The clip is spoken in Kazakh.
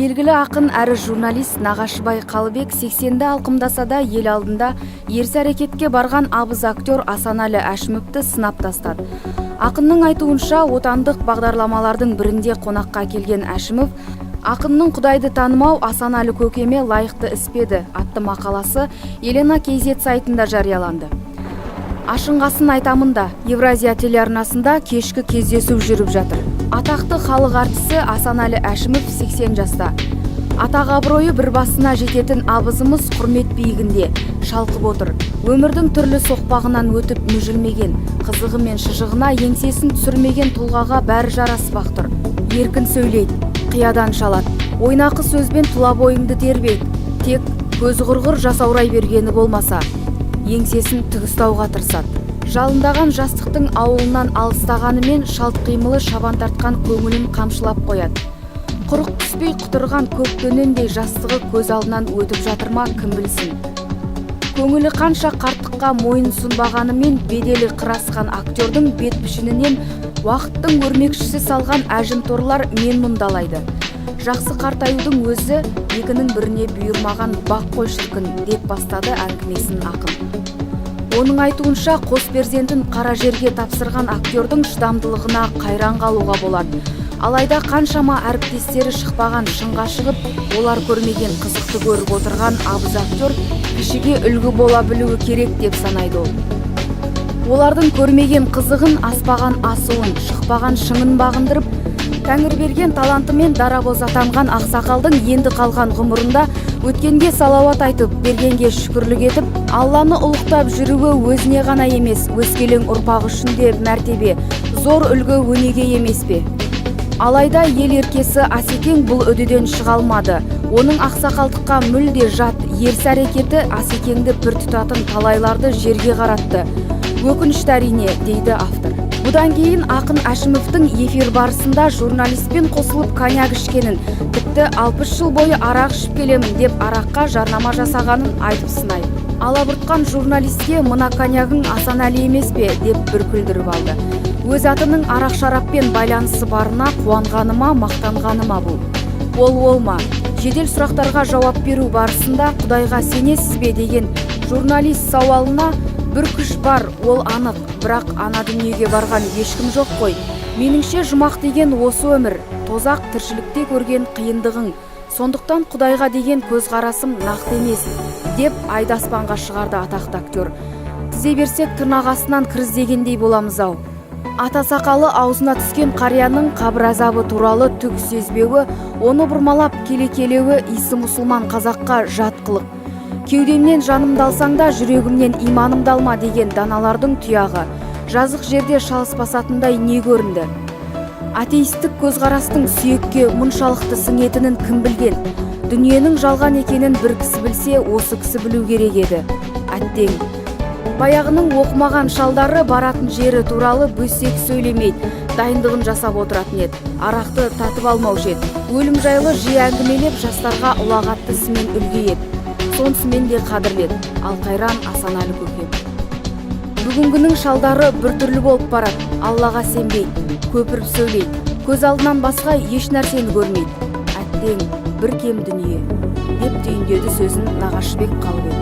Белгілі ақын әрі журналист Нағашыбай Қалыбек 80-ді алқымдаса да, ел алдында ерсі әрекетке барған абыз актер Асанәлі Әшімовті сынап тастады. Ақынның айтуынша, отандық бағдарламалардың бірінде қонаққа келген Әшімов «Ақынның құдайды танымау Асанәлі көкеме лайықты іс пе еді?» атты мақаласы Елена KZ сайтында жарияланды. Ашынғасын айтамын да, Евразия телеарнасында кешкі кездесу жүріп жатыр. Атақты халық әртісі Асанәлі Әшімов 80 жаста. Атақ абыройы бір басына жететін абызымыз құрмет биігінде шалқып отыр. Өмірдің түрлі соқпағынан өтіп, мүжілмеген, қызығы мен шыжығына еңсесін түсірмеген тұлғаға бәрі жарасып ақ тұр. Еркін сөйлейді, қиядан шалады, ойнақы сөзбен тұла бойыңды тербейді. Тек көзі құрғыр жасаурай бергені болмаса, еңсесін тік ұстауға тырысады. Жалындаған жастықтың ауылынан алыстағанымен, шалт қимылы шабан тартқан көңілін қамшылап қояды. Құрық түспей құтырған көк дөнендей жастығы көз алдынан өтіп жатыр ма, кім білсін. Көңілі қанша қарттыққа мойын сұнбағанымен, беделі қыр асқан актердің бет пішінінен уақыттың өрмекшісі салған әжім торлар мен мұндалайды. Жақсы қартаюдың өзі екінің біріне бұйырмаған бақ қой, шіркін, деп бастады әңгімесін ақын. Оның айтуынша, қос перзентін қара жерге тапсырған актердің шыдамдылығына қайран қалуға болады. Алайда қаншама әріптестері шықпаған шыңға шығып, олар көрмеген қызықты көріп отырған абыз актер кішіге үлгі бола білуі керек деп санайды ол. Олардың көрмеген қызығын, аспаған асуын, шықпаған шыңын бағындырып, тәңір берген талантымен дарабоз атанған ақсақалдың енді қалған ғұмырында өткенге салауат айтып, бергенге шүкірлік етіп, Алланы ұлықтап жүруі өзіне ғана емес, өскелең ұрпақ үшін де мәртебе, зор үлгі өнеге емес пе? Алайда ел еркесі Асекең бұл үдеден шыға алмады. Оның ақсақалдыққа мүлде жат ерсі әрекеті Асекеңді пір тұтатын талайларды жерге қаратты. Өкінішті, әрине, дейді автор. Бұдан кейін ақын Әшімовтің эфир барысында журналистпен қосылып коньяк ішкенін, тіпті 60 жыл бойы арақ ішіп келемін деп араққа жарнама жасағанын айтып сынайды. Алабұртқан журналистке «Мына коньягың Асанәлі емес пе?» деп бір күлдіріп алды. Өз атының арақ шараппен байланысы барына қуанғаны ма, мақтанғаны ма бұл? Ол ол ма? Жедел сұрақтарға жауап беру барысында «Құдайға сенесіз бе?» деген журналист сауалына: «Бір күш бар, ол анық, бірақ ана дүниеге барған ешкім жоқ қой. Меніңше, жұмақ деген осы өмір, тозақ тіршілікте көрген қиындығың. Сондықтан құдайға деген көзқарасым нақты емес», – деп айды аспанға шығарды атақты актер. Тізе берсек, тырнақ астынан кір іздегендей боламыз ау. Ата сақалы аузына түскен қарияның қабір азабы туралы түк сезбеуі, оны бұрмалап келекелеуі исі мұсылман қазаққа жат қылық. «Кеудемнен жанымды алсаң да, жүрегімнен иманымды алма» деген даналардың тұяғы жазық жерде шалыс басатындай не көрінді? Атеистік көзқарастың сүйекке мұншалықты сіңетінін кім білген? Дүниенің жалған екенін бір кісі білсе, осы кісі білу керек еді. Әттең, баяғының оқымаған шалдары баратын жері туралы бөстек сөйлемейді, дайындығын жасап отыратын еді. Арақты татып алмаушы еді. Өлім жайлы жиі әңгімелеп, жастарға ұлағатты ісімен үлгі еді. Сонысымен де қадірлі еді. Ал қайран Асанәлі көкем! Бүгінгінің шалдары біртүрлі болып барады. Аллаға сенбейді, көпіріп сөйлейді, көз алдынан басқа еш нәрсені көрмейді. Әттең, бір кем дүние, деп түйіндеді сөзін Нағашыбек Қалыбек.